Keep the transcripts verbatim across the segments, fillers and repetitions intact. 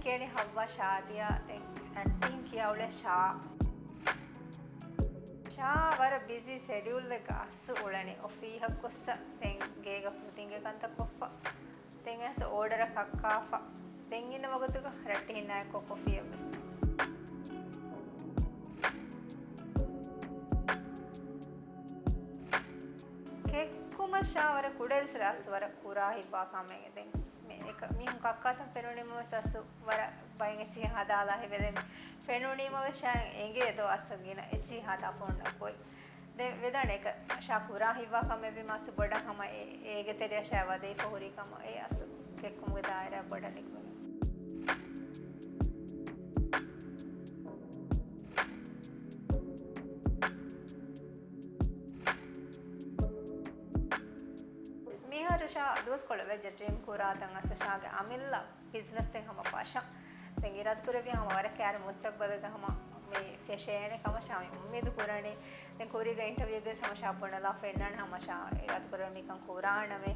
ކޭނި ހައްވާ ޝާދިޔާ ދެން ރައްޓެހިން ކިޔާ އުޅޭ ޝާ. ޝާ ވަރަށް ބިޒީ ސެޑިއުލްއެއްގަ އަސްލު އުޅެނީ. އޮފީހަށް ގޮއްސަ ދެން ގޭގަ ކުދިންގެ ކަންތައް ކޮށްފަ. ދެން އަސް އޯޑަރަށް ކައްކާފަ. ދެން އިންނަ ވަގުތުގަ ރައްޓެހިންނާއެކު ކޮފީއެއް ވެސް. ކެއްކުމަށް ޝާ ވަރަށް ކުޑައިރުއްސުރެ އަސް ވަރަށް ކުރާ ހިތްވާ ކަމެއް. ދެން މި އެކަ-، މީހުން ކައްކާތަން ފެނުނީމަ ވެސް އަސް ވަރަށް ބައިން އެއްޗިހި ހަދާލާ ހެވެ. ދެން ފެނުނީމަ ވެސް ޝާއަށް އެނގޭ ދޯ އަސް ގިނަ އެއްޗިހި ހަދާފަ އޮންނަ ގޮތް. ދެން ވެދާނެ އެކަ ޝާ ކުރާ ހިތްވާ ކަމެއް ވީމަ އަސް ބޮޑަށް ހަމަ އެ-، އޭގެ ތެރެއަށް ޝާ ވަދެފަ ހުރި ކަމަށް އެ އަސް ކެއްކުމުގެ ދާއިރާ ބޮޑަށް ނިކުމެވެ. މިހާރު ޝާ ދުވަސްކޮޅެއް ވެއްޖެ ޑްރީމް ކުރާތަން އަސް ޝާގެ އަމިއްލަ ބިޒްނަސްއެއް ހަމަ ފަށަން. ދެން އިރާދަކުރެއްވި ހަމަ ވަރަށް ކައިރި މުސްތަޤްބަލުގަ ހަމަ މި ފެށޭނެ ކަމަށް ޝާ މި އުއްމީދު ކުރަނީ. ދެން ކުރީގަ އިންޓަވިއުގަ ހަމަ ޝާ ބުނެލާފަ އިންނާނެ ހަމަ ޝާ އިރާދަކުރެއްވި މިކަން ކުރާނަމޭ.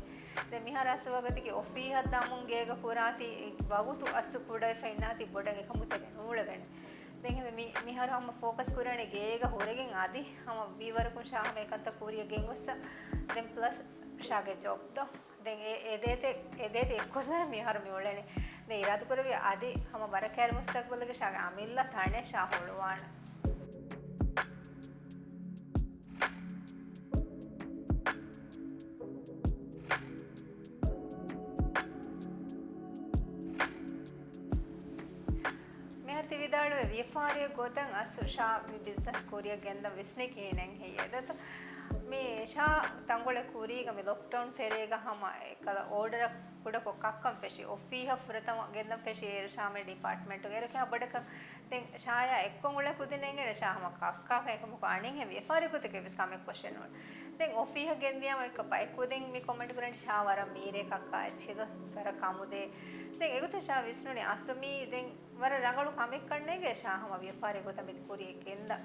ދެން މިހާރު އަސް ވަގުތަކީ އޮފީހަށް ދަމުން ގޭގަ ކުރާތީ ވަގުތު އަސް ކުޑަވެފަ އިންނާތީ ބޮޑަށް އެކަމު ތެރެ ނޫޅެވޭނެ. ދެން މި-، މިހާރު ހަމަ ފޯކަސް ކުރަނީ ގޭގަ ހުރެގެން އަދި ހަމަ ވީވަރަކުން ޝާ ހަމަ އެކަންތައް ކުރިއަށް ގެންގޮއްސަ. ދެން ޕްލަސް ޝާގެ ޖޮބް ދޯ. ދެން އެ-، އެ ދޭތެ-، އެ ދޭތެ އެއްކޮށްލާ މިހާރު މި އުޅެނީ. ދެން އިރާދަކުރެއްވި އަދި ހަމަ ވަރަށް ކައިރި މުސްތަޤްބަލުގަ ޝާގެ އަމިއްލަ ތަނެއް ޝާ ހުޅުވާނެ. މިހާރު ތި ވިދާޅުވެ ވިޔަފާރިއެއް ގޮތަށް އަސް ޝާ މި ބިޒްނަސް ކުރިއަށް ގެންދަން ވިސްނި ކިހިނެއް ހެއްޔޭ ދޯ؟ މި ޝާ ތަންކޮޅެއް ކުރީގަ މި ލޮކްޑައުން ތެރޭގަ ހަމަ އެކަލަ އޯޑަރަށް ކުޑަކޮށް ކައްކަން ފެށި، އޮފީހަށް ފުރަތަމަ ގެންދަން ފެށި އޭރު ޝާމެ ޑިޕާޓްމަންޓުގަ އޭރު ކިހާ ބޮޑަކަށް. ދެން ޝާޔާ އެއްކޮށް އުޅޭ ކުދިން އެނގޭނެ ޝާ ހަމަ ކައްކާ އެކަމަކު އަނެއްހެން ވިޔަފާރި ގޮތެކޭ ވެސް ކަމެއް ކޮށެއް ނޫން. ދެން އޮފީހަށް ގެންދިޔާމަ އެކަ ބައެއް ކުދިން މި ކޮމެންޓް ކުރަނީ ޝާ ވަރަށް މީރޭ ކައްކާ އެއްޗިހި ދޯ ވަރަށް ކަމުދޭ. ދެން އެގޮތަށް ޝާ ވިސްނުނީ އަސްލު މީ ދެން ވަރަށް ރަނގަޅު ކަމެއްކަން ނޭނގޭ ޝާ ހަމަ ވިޔަފާރި ގޮތަށް މި ކުރިއަށް ގެންދަ.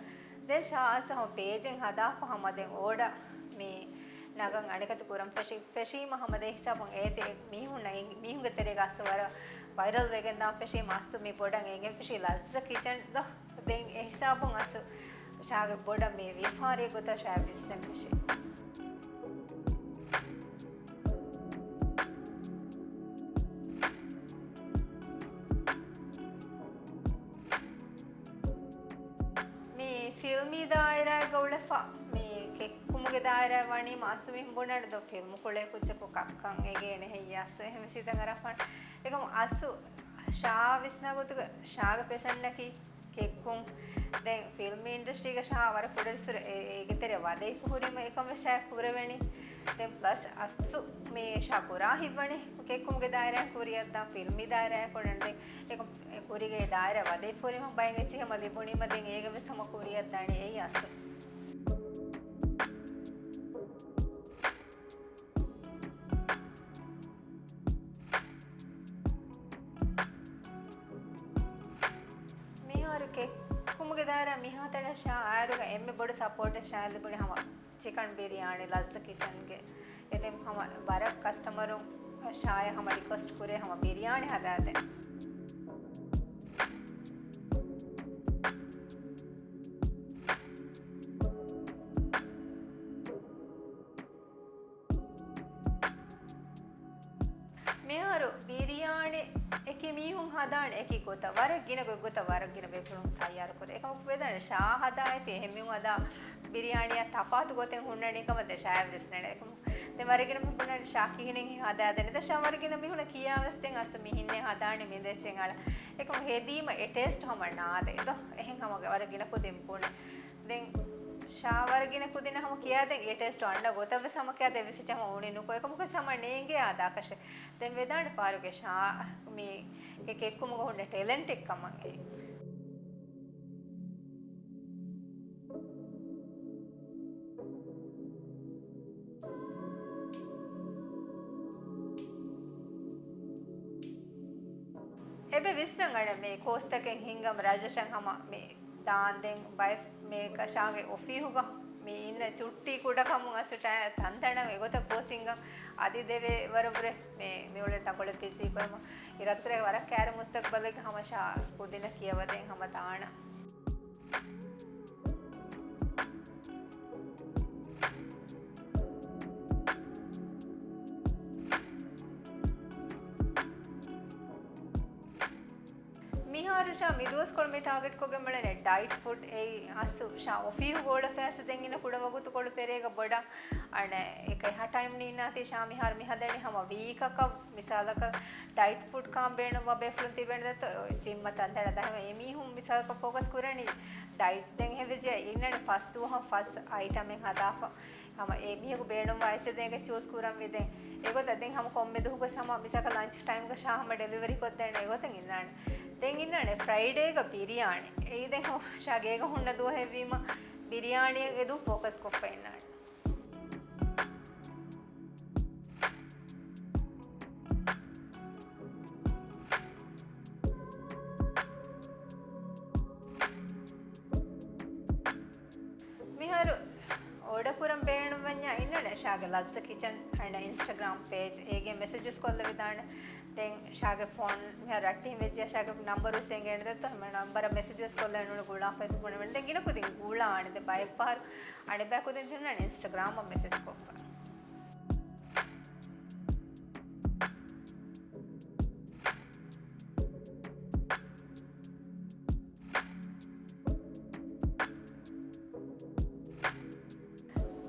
ދެން ޝާ އަސް ހަމަ ޕޭޖެއް ހަދާފަ ހަމަ ދެން އޯޑަ މި ނަގަން އަނެކަތި ކުރަން ފެށި، ފެށީމަ ހަމަ ދެ ހިސާބުން އޭތި މީހުންނަށް މީހުންގެ ތެރޭގަ އަސް ވަރަށް ވައިރަލް ވެގެން ދާން ފެށީމަ އަސް މި ބޮޑަށް އެނގެން ފެށީ ލައްޒަ ކިޗަން ދޯ. ދެން އެ ހިސާބުން އަސް ޝާގެ ބޮޑަށް މި ވިޔަފާރި ގޮތަށް ޝާ ވިސްނެން ފެށީ. މި ފިލްމީ ދާއިރާއެއްގަ އުޅެފަ، މި ކެއްކުމުގެ ދާއިރާއެއް ވަނީމަ އަސް މީހުން ބުނާނެ ދޯ ފިލްމު ކުޅޭ ކުއްޖަކު ކައްކަން އެގޭނެ ހެއްޔާ އަސް އެހެން ވެސް ހިތަށް އަރާފާނެ. އެކަމު އަސް ޝާ ވިސްނާ ގޮތުގަ ޝާގެ ފެޝަންއަކީ ކެއްކުން. ދެން ފިލްމް އިންޑަސްޓްރީގަ ޝާ ވަރަށް ކުޑައިރުއްސުރެ އޭ-، އޭގެ ތެރެއަށް ވަދެފަ ހުރީމަ އެކަން ވެސް ޝާ ކުރެވެނީ. ދެން ޕްލަސް އަސް މި ޝާ ކުރާ ހިތްވަނީ ކެއްކުމުގެ ދާއިރާއިން ކުރިއަށްދާން ފިލްމީ ދާއިރާއެއް ކުރަން. ދެން އެކަމް-، އެ ކުރީގެ ދާއިރާ ވަދެފަ ހުރީމަ ބައެއް އެއްޗެއް ހަމަ ލިބުނީމަ ދެން އޭގެ ވެސް ހަމަ ކުރިއަށްދާނީ އެއީ އަސް. މިހާރު ކެއްކުމުގެ ދާއިރާ މިހާތަނަށް ޝާ އާއިރުގަ އެންމެ ބޮޑު ސަޕޯޓެއް ޝާ ލިބުނީ ހަމަ ޗިކަން ބިރިޔާނީ ލައްޒަ ކިޗަންގެ. އެ ދެން ހަމަ ވަރަށް ކަސްޓަމަރުން ޝާޔަށް ހަމަ ރިކުއެސްޓް ކުރޭ ހަމަ ބިރިޔާނީ ހަދާދޭން. މިހާރު ބިރިޔާނި އެކި މީހުން ހަދާނެ އެކި ގޮތަށް، ވަރަށް ގިނަ ގޮތްގޮތަށް ވަރަށް ގިނަ ބޭފުޅުން ތައްޔާރު ކުރޭ. އެކަމަކު ވެދާނެ ޝާ ހަދާ އޭތި އެހެން މީހުން ހަދާ ބިރިޔާނިއަށް ތަފާތު ގޮތެއް ހުންނަނީ ކަމަށް ދެ ޝާޔަށް ވެސް ނެނެ. އެކަމު ދެން ވަރަށް ގިނަ މީހުން ބުނާނެ ޝާ ކިހިނެއް ހަދާދޭނެ. ދެން ޝާ ވަރަށް ގިނަ މީހުންނަށް ކިޔާ ވެސް ދެން އަސް މިހިންނޭ ހަދާނީ މި ދެ އެއްޗެއް އަޅާ. އެކަމު ހެދީމަ އެ ޓޭސްޓް ހަމަ ނާދޭ ދޯ. އެހެން ހަމަ ވަރަށް ގިނަ ކުދިން ބުނޭ. ދެން ޝާ ވަރަށް ގިނަ ކުދިންނަށް ހަމަ ކިޔާދޭން އެ ޓޭސްޓް އަންނަ ގޮތަށް ވެސް ހަމަ ކިޔާދޭ އެއްވެސް އެއްޗެއް ހަމަ އުނި ނުކޮށް. އެކަމަކު ވެސް ހަމަ ނޭނގޭ ހަދާކަށެއް. ދެން ވެދާނެ ފާރުގެ ޝާ މީ އެ ކެއްކުމުގަ ހުންނަ ޓެލެންޓެއް ކަމަށް އެ. އެބަ ވިސްނަން އަޅެ މި ކޯސްތަކެއް ހިންގަމު ރަޖަޝަން ހަމަ މި ދާންދެން ބައެއް މި ޝާގެ އޮފީހުގަ މި އިންނަ ޗުއްޓީ ކުޑަކަމުން އަސް ޓަ-، ތަންތަނަށް އެގޮތަށް ގޯސް ހިނގަން އަދި ދެވޭ ވަރަށްވުރެ މި، މިއުޅެން ތަންކޮޅެއް ބިޒީ ކުރަމު. އިރާދަކުރޭ ވަރަށް ކައިރި މުސްތަގްބަލެއްގަ ހަމަ ޝާ ކުދިންނަށް ކިޔަވަދޭން ހަމަ ދާނަން. މިހާރު ޝާ މި ދުވަސްކޮޅު މި ޓާގެޓްކޮށްގެން މިއުޅެނީ ޑައިޓް ފުޑް. އެއީ އަސް ޝާ އޮފީހުގަ އުޅެފައިސް ދެން އިންނަ ކުޑަ ވަގުތުކޮޅު ތެރޭގަ ބޮޑަށް އަނެއް އެކަ އެހާ ޓައިމް ނީންނާތީ ޝާ މިހާރު މި ހަދަނީ ހަމަ ވީކަކަށް މިސާލަކަށް ޑައިޓް ފުޑް ކާން ބޭނުންވާ ބޭފުޅުން ތިބޭނެ ދެއްތޯ ޖިމްއަށް ތަންތަނަށް ދާ ހަމަ އެމީހުން މިސާލަކަށް ފޯކަސް ކުރަނީ ޑައިޓް ދެން ހެވިޖެ އިންނަނީ ފަސް ދުވަހަށް ފަސް އައިޓަމެއް ހަދާފަ. ހަމަ އެ މީހަކު ބޭނުންވާ އެއްޗެއް ދޭން ޗޫސް ކުރަންވީ ދެން. އެގޮތަށް ދެން ހަމަ ކޮންމެ ދުވަހަކުވެސް ހަމަ މިސާކަށް ލަންޗް ޓައިމްގަ ޝާ ހަމަ ޑެލިވަރީ ކޮށްދޭނެ އެގޮތަށް އިންނާނެ. ދެން އިންނާނެ ފްރައިޑޭގަ ބިރިޔާނީ. އެއީ ދެން ހަމަ ޝާ ގޭގަ ހުންނަ ދުވަހެއްވީމަ ބިރިޔާނީއަށް އެދުން ފޯކަސް ކޮށްފަ އިންނާނެ. މިހާރު އޯޑަ ކުރަން ބޭނުންވަންޏާ އިންނަނެ ޝާގެ ލައްޒަ ކިޗަން އަންޑަ އިންސްޓަގްރާމް ޕޭޖް އޭގެ މެސެޖް ވެސް ކޮށްލެވިދާނެ. ދެން ޝާގެ ފޯން މިހާރު ރައްޓެހިން ވެއްޖިޔާ ޝާގެ ނަންބަރު ވެސް އެނގޭނެ ދެއްތޯ ހަމަ ނަންބަރަށް މެސެޖް ވެސް ކޮށްލެވެން ނޫނު ގުޅާފައިސް ބުނެވެން. ދެން ގިނަ ކުދިން ގުޅާނެ ދެ ބައެއްފަހަރު އަނެއްބައި ކުދިން ތިންނަން އިންސްޓަގްރާމަށް މެސެޖް ކޮށްފަ.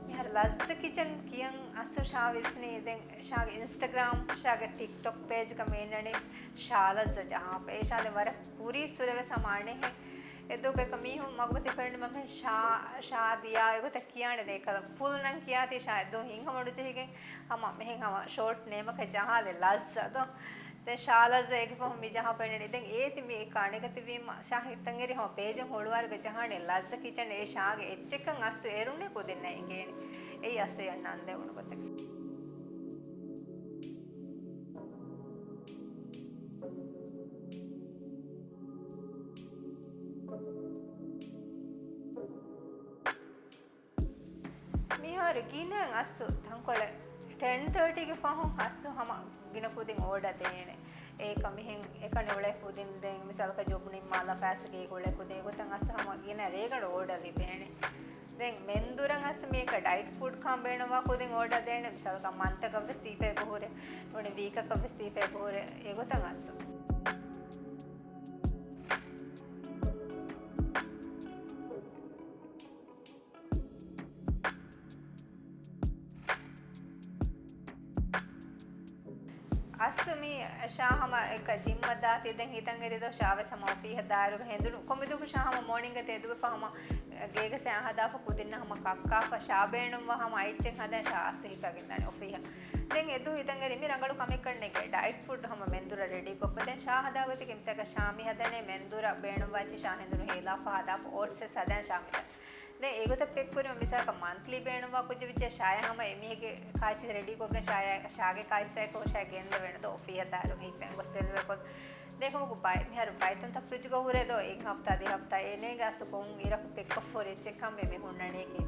މިހާރު ލައްޒަ ކިޗަން ކިޔަން އަސް ޝާ ވިސްނީ ދެން ޝާގެ އިންސްޓަގްރާމް، ޝާގެ ޓިކްޓޮކް ޕޭޖްގަ މި އިންނަނީ ޝާ ލައްޒަ ޖަހާފަ. އޭ ޝާ ދެން ވަރަށް ކުރީ ސުރެވެސް ހަމަ އަނެހެން. އެދުވަހު އެކަ މީހުން މަގުމަތި ފެންނަމަ ޝާ، ޝާދިޔާ އެގޮތަށް ކިޔާނެ ދެ އެކަލަ ފުލް ނަން ކިޔާތީ ޝާ އެދުވަހު ހިތްހަމަނުޖެހިގެން ހަމަ މިހެން ހަމަ ޝޯޓް ނޭމަކަށް ޖަހާލެ ލައްޒަ ދޯ. ދެން ޝާ ލައްޒަ އޭގެ ފަހުން މި ޖަހާފަ އިންނަނީ. ދެން އޭތި މި އެކަ އަނެކަތިވީމަ ޝާ ހިތަށް އެރި ހަމަ ޕޭޖެއް ހުޅުވާލުގަ ޖަހާނެ ލައްޒަ ކިޗަން އޭ ޝާގެ އެއްޗެއްކަން އަސް އެރުނެ ކުދިންނަށް އެނގޭނެ. އެއީ އަސް އެ ނަން ދެވުނު ގޮތަކީ. މިހާރު ގިނައިން އަސް ތަންކޮޅެއް ޓެން ތާޓީގެ ފަހުން އަސް ހަމަ ގިނަ ކުދިން އޯޑަ ދޭނެ. އޭކަ މިހެން އެކަނި އުޅޭ ކުދިން ދެން މިސާލަކަށް ޖޮބު ނިންމާލާ ފައިސަ ގޭގަ އުޅޭ ކުދިން އެގޮތަށް އަސް ހަމަ ގިނަ ރޭގަނޑު އޯޑަ ލިބޭނެ. ދެން މެންދުރަށް އަސް މީކަ ޑައިޓް ފުޑް ކާން ބޭނުންވާ ކުދިން އޯޑަ ދޭނެ. މިސާލަކަށް މަންތަކަށް ވެސް ދީފައި ބުހުރެ. ނޫނީ ވީކަކަށް ވެސް ދީފައި ބުހުރެ. އެގޮތަށް އަސް. އަސް މި ޝާ ހަމަ އެކަ ޖިމްއަށް ދާތީ ދެން ހިތަށް އެރި ދޯ ޝާ ވެސް ހަމަ އޮފީހަށް ދާއިރުގަ ހެނދުނު ކޮންމެ ދުވަހަކު ޝާ ހަމަ މޯނިންގަ ތެދުވެފަ ހަމަ ގޭގަ ސައި ހަދާފަ ކުދިންނަށް ހަމަ ކައްކާފަ ޝާ ބޭނުންވާ ހަމަ އެއްޗެއް ހަދާ ޝާ އަސް ހިފަގެން ދާނެ އޮފީހަށް. ދެން އެދު ހިތަށް އެރި މި ރަނގަޅު ކަމެއް ކަންނޭނގެ ޑައިޓް ފުޑް ހަމަ މެންދުރަށް ރެޑީ ކޮށްފަ. ދެން ޝާ ހަދާ ގޮތެއް މިސާލަކަށް ޝާ މި ހަދަނީ މެންދުރަށް ބޭނުންވާ އެއްޗެއް ޝާ ހެނދުނު ހޭލާފަ ހަދާފަ އޯޓްސް ވެސް ހަދާނެ ޝާ މިތަން. ދެން އެގޮތަށް ޕެކްކުރީމަ މިސާލަކަށް މަންތްލީ ބޭނުންވާ ކުއްޖެއް ވެއްޖެއްޔާ ޝާޔާ ހަމަ އެމީހެއްގެ ކާއިސް ރެޑީކޮށްގެން ޝާޔާ، ޝާގެ ކާއިސްއާއެކު ޝާޔާ ގެންދެވޭނެ ދޯ އޮފީހަށް ދާއިރުގަ ހިފައިން ގޮސް ޑެލިވަރ ކޮށް. ދެން ކަމަކު ބައެއް މިހާރު ބައިތަންތަ ފްރިޖުގަ ހުރޭ ދޯ އެއް ހަފްތާ ދެ ހަފްތާ އޭނޭގެ އަސް ކޮން އިރަކު ޕެކްކޮށްފަ ހުރި އެއްޗެއް ކަން މި ހުންނަނީކީ.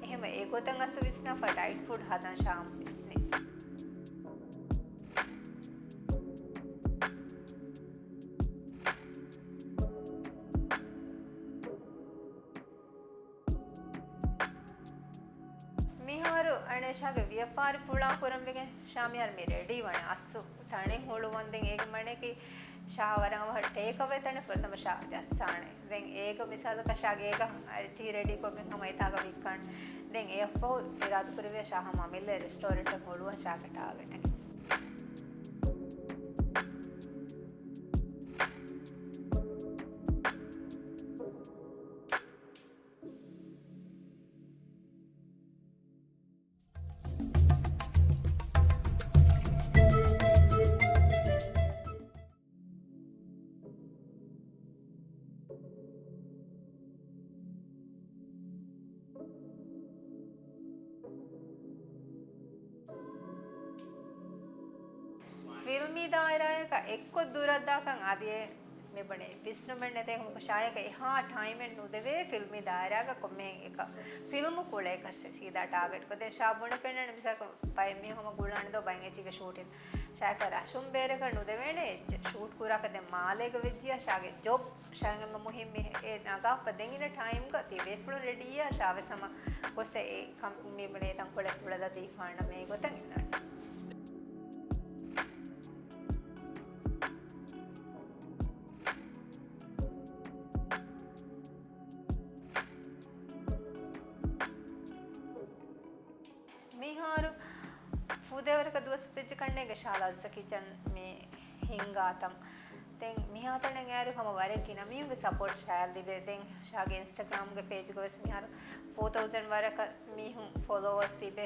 އެހެމަ އެގޮތަށް އަސް ވިސްނާފަ ޑައިޓް ފުޑް ހަދަން ޝާމް ވިސްނި. މިހާރު އަނެއް ޝާގެ ވިޔަފާރި ފުޅާ ކުރަންވެގެން ޝާ މިހާރު މި ރެޑީ ވަނީ އަސް ތަނެއް ހުޅުވަން. ދެން އޭގެ މަނައަކީ ޝާ ވަރަށް އަވަހަށް ޓޭކް އަވޭ ތަނެއް ފުރަތަމަ ޝާ ޖައްސާނެ. ދެން އޭގަ މިސާލަކަށް ޝާ ގޭގަ ޓީ ރެޑީކޮށްގެން ހަމަ އެތާގަ ވިއްކާނެ. ދެން އެއަށްފަހު އިރާދަކުރެއްވިޔާ ޝާ ހަމަ އަމިއްލަ ރެސްޓޯރެންޓަށް ހުޅުވަން ޝާގެ ޓާގެޓަކީ. ފިލްމީ ދާއިރާއަކަށް އެއްކޮށް ދުރަށްދާކަން އަދި އެ މިބުނެ ވިސްނުމެއް ނެތޭ ކަމަކު، ޝާޔަކަށް އެހާ ޓައިމެއް ނުދެވޭ ފިލްމީ ދާއިރާގަ ކޮންމެހެން އެކަ ފިލްމު ކުޅޭކަށެއް ސީދާ ޓާގެޓްކޮށް. ދެން ޝާ ބުނެ ފެންނަން މިސާލަކަށް ބައެއް މީހުން ހަމަ ގުޅާނެ ދޯ ބައެއް އެއްޗެއްގެ ޝޫޓިން. ޝާޔަކަށް ރަށުން ބޭރަކަށް ނުދެވޭނެ އެއްޗެއް ޝޫޓް ކުރާކަށް. ދެން މާލޭގަ ވެއްޖިޔާ ޝާގެ ޖޮބް، ޝާގެ އެންމެ މުހިއްމު އެ ނަގާފަ ދެން އިންނަ ޓައިމްގަ ތި ބޭފުޅުން ރެޑީއާ ޝާވެސް ހަމަ ގޮސް އެ ކަމް މި ބުނެ ތަންކޮޅެއް ކުޅަލަދީފާނަމޭ ގޮތަށް އިންނާނެ. މިހާރު ފުދޭވަރަކަށް ދުވަސް ވެއްޖެ ކަންނޭނގެ ޝާ ލައްޒަ ކިޗަން މި ހިންގާތަން. ދެން މިހާތަނަށް އޭރު ހަމަ ވަރަށް ގިނަ މީހުންގެ ސަޕޯޓް ޝާޔަށް ލިބޭ. ދެން ޝާގެ އިންސްޓަގްރާމްގެ ޕޭޖުގަ ވެސް މިހާރު ފޯ ތައުޒަން ވަރަކަށް މީހުން ފޮލޯވަރސް ތިބޭ.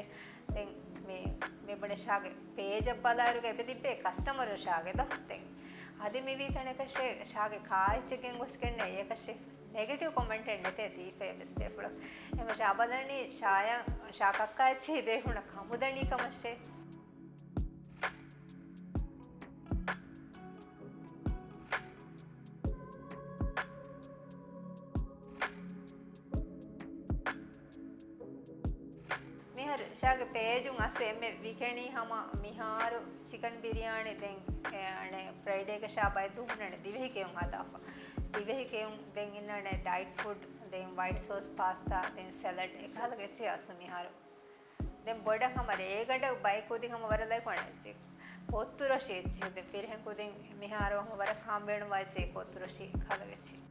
ދެން މި، މި ބުނެ ޝާގެ ޕޭޖަށް ބަލާއިރުގަ އެބަ ތިއްބޭ ކަސްޓަމަރު ޝާގެ ދޯ. ދެން އަދި މިވީ ތަނަކަށޭ ޝާގެ ކާއެއްޗެއް ގެންގޮސްގެންނޭ އެއަކަށޭ ނެގެޓިވް ކޮމެންޓެއް ނެތޭ ދީފައި ވެސް ބޭފުޅަކު. އެމަ ޝާ ބަލަނީ ޝާޔަށް ޝާ ކައްކާ އެއްޗެހި ބޭފުޅުންނަށް ކަމުދަނީ ކަމަށޭ. މިހާރު ޝާގެ ޕޭޖުން އަސް އެންމެ ވިކެނީ ހަމަ މިހާރު ޗިކަން ބިރިޔާނި. ދެން އެ އަނެއް ފްރައިޑޭގަ ޝާ ބައެއް ދުވަހު ހުންނާނެ ދިވެހި ކެއުން ހަދާފަ. ދިވެހި ކެއުން ދެން އިންނާނެ ޑައިޓް ފުޑް، ދެން ވައިޓް ސޯސް ޕާސްތާ، ދެން ސެލަޑް އެކަހަލަ އެއްޗެއް އަސް މިހާރު. ދެން ބޮޑަށް ހަމަ ރޭގަނޑަށް ބައެއް ކުދިން ހަމަ ވަރަށް ލައިކު ވާނެ އެއްޗެއް ކޮއްތުރޮށި އެއްޗެއް. ދެން ފިރިހެން ކުދިން މިހާރު ހަމަ ވަރަށް ހާމް ބޭނުންވާ އެއްޗެއް ކޮއްތުރޮށި ކަހަލަ އެއްޗެއް.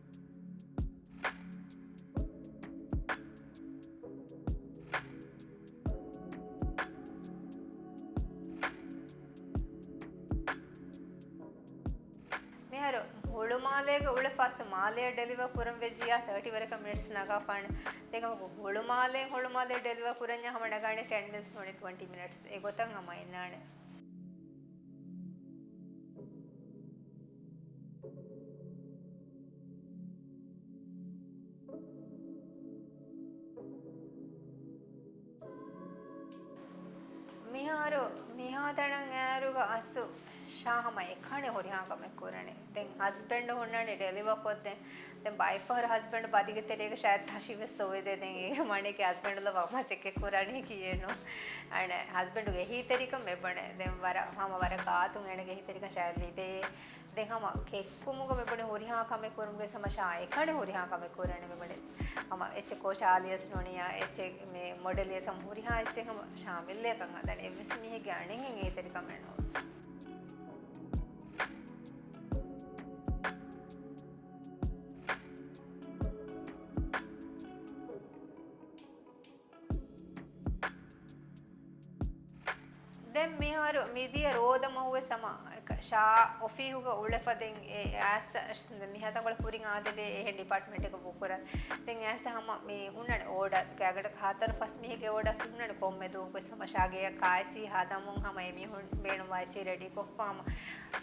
މިހާރު ހުޅުމާލޭގަ އުޅެފަ އަސް މާލެއަށް ޑެލިވަރ ކުރަން ވެއްޖިޔާ ތާޓީ ވަރަކަށް މިނިޓްސް ނަގާފާނެ. ދެން ހުޅުމާލެ، ހުޅުމާލެ ޑެލިވަރ ކުރަންޏާ ހަމަ ނަގާނެ ޓެން މިނިޓްސް ނޫނީ ޓްވެންޓީ މިނިޓްސް އެ ގޮތަށް ހަމަ އިންނާނެ. މިހާރު މިހާތަނަށް އޭރުގަ އަސް ޝާ ހަމަ އެކަނި ހުރިހާ ކަމެއް ކުރަނީ. ދެން ހަސްބެންޑް ހުންނާނީ ޑެލިވަރ ކޮށްދޭން. ދެން ބައެއްފަހަރު ހަސްބެންޑް ބަދިގެ ތެރޭގަ ޝާޔަދް ތަށި ވެސް އޮވެދޭ. ދެން އޭގެ މަނެކެ ހަސްބެންޑުލަ ވަމަސެކެ ކުރަނީ ކިޔޭނު. އަނެ ހަސްބެންޑުގެ އެހީތެރިކަން މެބުނެ. ދެން ވަރަށް ހަމަ ވަރަށް ގާތުން އޭނަގެ އެހީތެރިކަން ޝާޔަދް ލިބޭ. ދެން ހަމަ ކެއްކުމުގަ މިބުނި ހުރިހާ ކަމެއް ކުރުމުގެ ހަމަ ޝާ އެކަނި ހުރިހާ ކަމެއް ކުރަނީ މިބުނި. ހަމަ އެއްޗެއް ކޯޗް އާލިޔަސް ނޫނިޔާ އެއްޗެއް މި މޮޑެލް އެސް ހަމަ ހުރިހާ އެއްޗެއް ހަމަ ޝާމިލް އެކަން ހަދަނީ. އެއްވެސް މީހެއްގެ އަނެއްހެން އެހީތެރިކަމެއް ނޫން. ދެން މިހާރު މިދިޔަ ރޯދަ މަހުވެސް ހަމަ ޝާ އޮފީހުގަ އުޅެފަ ދެން އެ އައިސް މިހާތަންކޮޅެއް ކުރިން އާދެވޭ އެހެން ޑިޕާޓްމަންޓެއްގަ ވޫކުރަން. ދެން އައިސް ހަމަ މި ހުންނަން އޯޑަ ގާގަޑަކަށް ހަތަރު ފަސް މީހެއްގެ އޯޑަ ހުންނަން ކޮންމެ ދުވަހުވެސް ހަމަ ޝާގެ ކާއެއްޗި ހަދަމުން ހަމަ އެމީހުން ބޭނުންވާ އެއްޗިހި ރެޑީކޮށްފަ ހަމަ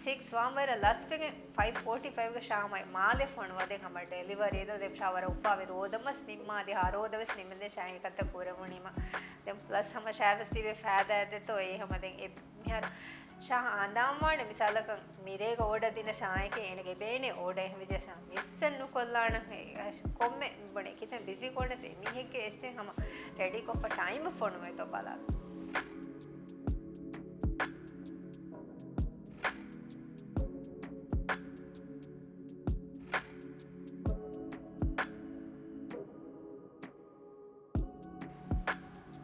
ސިކްސް ވާން ވަރަށް ލަސްވެގެން ފައިވް ފޯޓީ ފައިވްގެ ޝާ ހަމަ މާލެ ފޮނުވަ ދެން ހަމަ ޑެލިވަރީ ދޯ ދެން ޝާ ވަރަށް އުފާވެ ރޯދަމަސް ނިންމާދި ހާ ރޯދަވެސް ނިމެދޭ ޝާ އެކަންތައް ކުރެވުނީމަ. ދެން ޕްލަސް ހަމަ ޝާވެސް ތިބޭ ފައިދާ ދެތޯ އޭ ހަމަ ދެން އެ މިހާރު ޝާ ހަނދާންވާނެ މިސާލަކަށް މިރޭގަ އޯޑަ ދިނަ ޝާއެކޭ އޭނަގެ ބޭނެ އޯޑަ އެހެންވެއްޖެ ޝާ މިސްސެއް ނުކޮށްލާނަން ކޮންމެ ބުނެ ކިތަން ބިޒީ ކޯނަސް އެމީހެއްގެ އެއްޗެއް ހަމަ ރެޑީކޮށްފަ ޓައިމަށް ފޮނުވޭތޯ ބަލާ.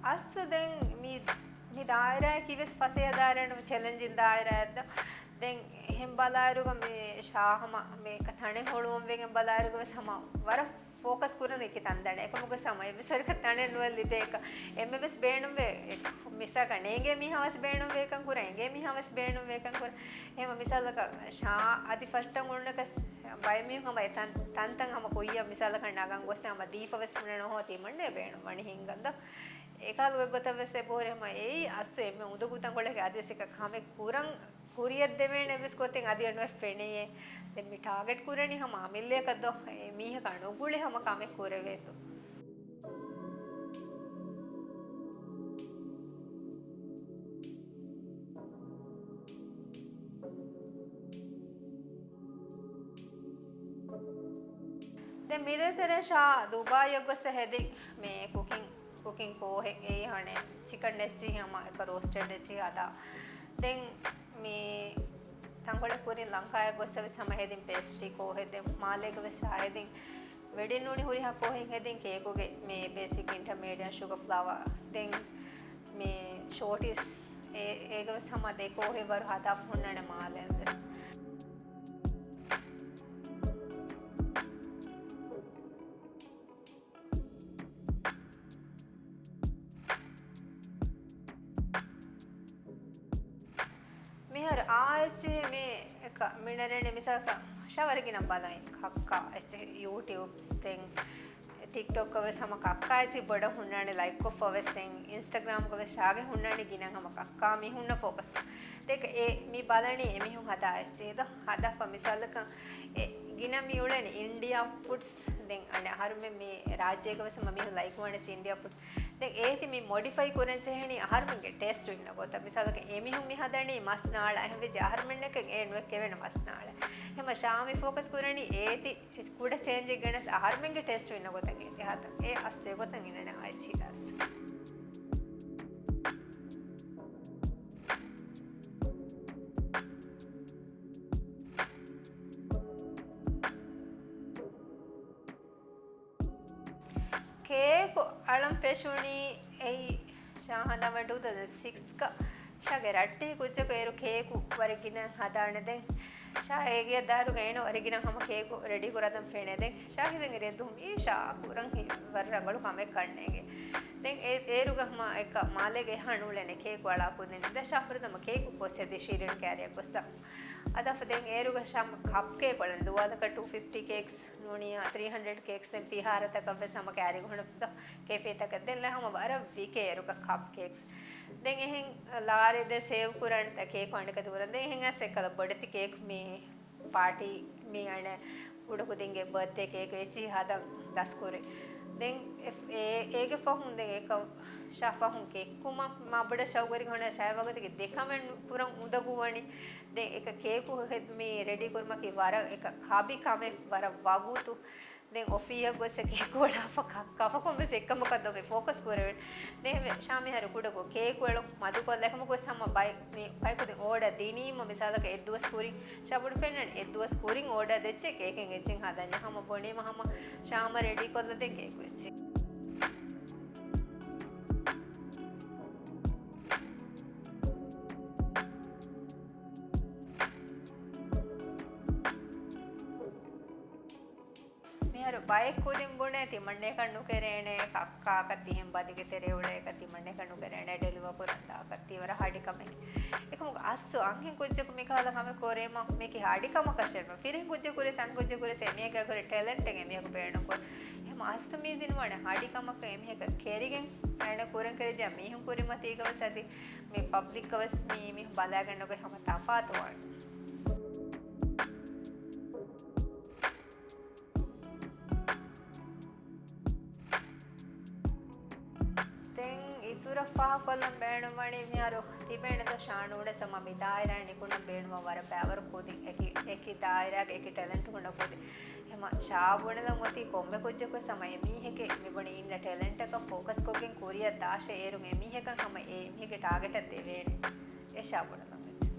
އަސްލު ދެން މި، މި ދާއިރާއަކީ ވެސް ފަސޭހަ ދާއިރާއެއް ނޫން، ޗެލެންޖިން ދާއިރާއެއް ދޯ. ދެން އެހެން ބަލާއިރުގަ މި ޝާ ހަމަ މި ތަނެއް ހޮޅުވަން ވެގެން ބަލާއިރުގަ ވެސް ހަމަ ވަރަށް ފޯކަސް ކުރަން އެކި ތަން ދަނެ. އެކަމުގަ ހަމަ އެއްވެސް ވަރަކަށް ތަނެއް ނުވެ ލިބޭކަށް އެންމެ ވެސް ބޭނުންވޭ. މިސާލަކަށް ނޭނގޭ މީހާ ވެސް ބޭނުންވޭކަން ކުރަން، އެނގޭ މީހާ ވެސް ބޭނުންވޭކަން ކުރަން. އެހެން މިސާލަކަށް ޝާ އަދި ފަށްޓަން އުޅުނަކަސް ބައެއް މީހުން ހަމަ އެ ތަން، ތަންތަން ހަމަ ކުއްޔަށް މިސާލަކަށް ނަގަން ގޮސް ހަމަ ދީފަ ވެސް ބުނެ ނޯހޯ ތިމަންނޭ ބޭނުން ވަނީ ހިނގަން ދޯ. އެކަހަލަ ގޮތަށް ވެސް އެބަހުރި ހަމަ އެއީ އަސްލު އެންމެ އުނދަގޫ ތަންކޮޅެއް އަދިވެސް އެކަ ކަމެއް ކުރަން ކުރިއަށް ދެވޭނެ އެއްވެސް ގޮތެއް އަދި ނުވެ ފެނެޔޭ. ދެން މި ޓާގެޓް ކުރަނީ ހަމަ އަމިއްލަޔަކަށް ދޯ؟ އެ މީހަކާ ނުގުޅި ހަމަ ކަމެއް ކުރެވޭތޯ. ދެން މި ދޭތެރޭ ޝާ ދުބާއިއަށް ގޮސް ހެދި މި ކުކިން، ކުކިން ކޯހެއް އެއީ ހަނެ ޗިކަން އެއްޗިހި ހަމަ އެކަ ރޯސްޓެޑް އެއްޗިހި ހަދާ. ދެން މި ތަންކޮޅެއް ކުރިން ލަންކާއަށް ގޮސް ވެސް ހަމަ ހެދިން ޕޭސްޓްރީ ކޯހެއް ދެން މާލޭގަ ވެސް ޝާ ހެދިން ވެޑިން ނޫނީ ހުރިހާ ކޯހެއް ހެދިން ކޭކުގެ މި ބޭސިކް އިންޓަމީޑިއަންޓް ޝުގަ ފްލާވާ ދެން މި ޝޯޓީސް އޭ-، އޭގަ ވެސް ހަމަ ދެ ކޯހެއް ވަރު ހަދާފަ ހުންނާނެ މާލޭން ވެސް. މިހާރު އާ އެއްޗިހި މި އެކަ މިނެރެނި މިސާލަކަށް ޝަވަރިގިނަ ބަލައި ކައްކާ އެއްޗިހި ޔޫޓިއުބްސް ދެން ޓިކްޓޮކް ވެސް ހަމަ ކައްކާ އެއްޗިހި ބޮޑަށް ހުންނާނެ ލައިކް ކޮށްފަ ވެސް ދެން އިންސްޓަގްރާމްގަ ވެސް ޝާގެ ހުންނާނެ ގިނަ ހަމަ ކައްކާ މީހުންނަށް ފޯކަސް ކޮށް. ދެކެ އެ މި ބަލަނީ އެމީހުން ހަދާ އެއްޗިހި ދޯ ހަދާފަ މިސާލަކަށް އެ ގިނަ މި އުޅެނީ އިންޑިއާ ފުޑްސް ދެން އަނެއް އަހަރުމެން މި ރާއްޖޭގަ ވެސް ހަމަ މީހުން ލައިކް ވާނެ އިންޑިއާ ފުޑްސް. ދެން އޭތި މި މޮޑިފައި ކުރަން ޖެހެނީ އަހަރުމެންގެ ޓޭސްޓު އިންނަ ގޮތަށް. މިސާލަކަށް އެމީހުން މި ހަދަނީ މަސް ނާޅާ އެހެން ވެއްޖެ އަހަރުމެންނަކަށް އެ ނުވެ ކެވެނެ މަސް ނާޅާ. އެހެމަ ޝާމި ފޯކަސް ކުރަނީ އޭތި ކުޑަ ޗޭންޖެއް ގެނެސް އަހަރުމެންގެ ޓޭސްޓު އިންނަ ގޮތަށް އޭތި ހަދަން. އެ އަސް އެގޮތަށް އިންނަނެ އައިސް ހިލާސް. ކޭކު އަޅަން ފެށުނީ އެއީ ޝާ ހަނދާންވަން ޓޫ ތައުޒަން ސިކްސް ގަ ޝާގެ ރައްޓެހި ކުއްޖަކު އޭރު ކޭކު ވަރަށް ގިނަ ހަދާނެ ދެން. ޝާ އޭގެ ދާރުގަ އޭނަ ވަރަށް ގިނަ ހަމަ ކޭކު ރެޑީ ކުރާތަން ފެނޭ ދެން. ޝާ ހިތަށް އެރި ދުވަހު އީ ޝާ ކުރަން ހި-، ވަރަށް ރަނގަޅު ކަމެއް ކަންނޭގެ. ދެން އޭ-، އޭރުގަ ހަމަ އެކަ މާލޭގެ އެހާ ނޫޅެނެ ކޭކު އަޅާ ކުދިން. ދެ ޝާ ފުރަތަމަ ކޭކު ކޮށް ހެދި ޝީރިން ކޭރިއަށް ގޮއްސަ. އަދާފަ ދެން އޭރުގަ ޝާމް ކަޕް ކޭކް އަޅަން ދުވާލަކަށް ޓޫ ފިފްޓީ ކޭކްސް ނޫނިއްޔާ ތްރީ ހަންޑްރެޑް ކޭކްސް ދެން ފިހާރަތަކަށް ވެސް ހަމަ ކޭރި ހުންނަ ކެފޭތަކަށް ދެން ހަމަ ވަރަށް ވިކޭ އޭރުގަ ކަޕް ކޭކްސް. ދެން އެހެން ލާރި ދެ ސޭވް ކުރާނެ ތަ ކޭކް އަނެކަ ދުވަރަށް ދެން އެހެން އަސް އެކަލަ ބޮޑެތި ކޭކް މި ޕާޓީ މި އަނެ ކުޑަކުދިންގެ ބަރްތްޑޭ ކޭކް އެއްޗިހި ހަދަން ދަސްކުރި. ދެން އެ-، އޭ-، އޭގެ ފަހުން ދެން އެކަ ޝާ ފަހުން ކެއްކުމަށް މާ ބޮޑަށް ޝައުގުވެރި ހުންނަ ޝާ ވަގުތުގެ ދެ ކަމެއް ކުރަން އުނދަގޫވަނީ. ދެން އެކަ ކޭކު ހެ-، މި ރެޑީ ކުރުމަކީ ވަރަށް އެކަ ކާބި ކަމެއް ވަރަށް ވަގުތު. ދެން އޮފީހަށް ގޮސް ކޭކު އަޅާފަ ކަ-، ކަފަކޮން ވެސް އެއްކަމަކަށް ދޮވެ ފޯކަސް ކުރެވެން. ދެން ޝާ މިހާރު ކުޑަކޮށް ކޭކު އެޅުން މަދުކޮށްލަ އެކަމަކު ވެސް ހަމަ ބައި-، މި ބައިކުދިން އޯޑަ ދިނީމަ މިސާލަކަށް އެއްދުވަސް ކުރިން ޝާ ބޮޑު ފެންނަން އެއްދުވަސް ކުރިން އޯޑަ ދެއްޗެ ކޭކެއް އެއްޗެއް ހަދަންޏާ ހަމަ ބުނީމަ ހަމަ ޝާމަ ރެޑީ ކޮށްލަ ދެން ކޭކު އެއްޗެއް. މިހާރު ބައެއް ކުދިން ބުނޭ ތިމަންނައަކަށް ނުކެރޭނެ، ކައްކާކަށް ތިހެން ބަދިގެ ތެރެއުޅޭކަށް ތިމަންނައަކަށް ނުކެރޭނެ، ޑެލިވަ ކުރަން ދާކަށް ތީ ވަރަށް ހަޑި ކަމެއް. އެކަމަކު އަސްލު އަންހެން ކުއްޖަކު މިކަހަލަ ކަމެއް ކުރީމަ މީކީ ހަޑި ކަމަކަށެއް ނޫން. ފިރިހެން ކުއްޖަކު ކުރި، އަންހެން ކުއްޖަކު ކުރި އެމީހަކާ ކުރި ޓެލެންޓެއް އެމީހަކު ބޭނުންކުރި. އެހެމަ އަސްލު މީ ދިނުމާނެ ހަޑި ކަމަކަށް އެމީހަކަށް ކެރިގެން އޭނަ ކުރަން ކެރިޖާ މީހުން ކުރިމަތީގަ ވެސް އަދި މި ޕަބްލިކްގަ ވެސް މީ މީހުން ބަލާގެން ނުގޮތް ހަމަ ތަފާތުވާނެ. ދެން އިތުރަށް ފާހަގަކޮށްލަން ބޭނުންވަނީ މިހާރު ތިބޭނެ ދޯ ޝާ ނޫޑްސް ހަމަ މި ދާއިރާއިން ނިކުންނަން ބޭނުންވާ ވަރަށް ބައިވަރު ކުދިން އެކި، އެކި ދާއިރާގެ އެކި ޓެލެންޓް ހުންނަ ކުދިން. އެހެމަ ޝާ ބުނެލަން އޮތީ ކޮންމެ ކުއްޖަކުވެސް ހަމަ އެމީހެކޭ މި ބުނި އިންނަ ޓެލެންޓަކަށް ފޯކަސްކޮށްގެން ކުރިއަށް ދާށޭ އޭރުން އެމީހަކަށް ހަމަ އެ އެމީހެކޭ ޓާގެޓަށް ދެވޭނެ. އެ ޝާ ބުނެލަން އޮތީ.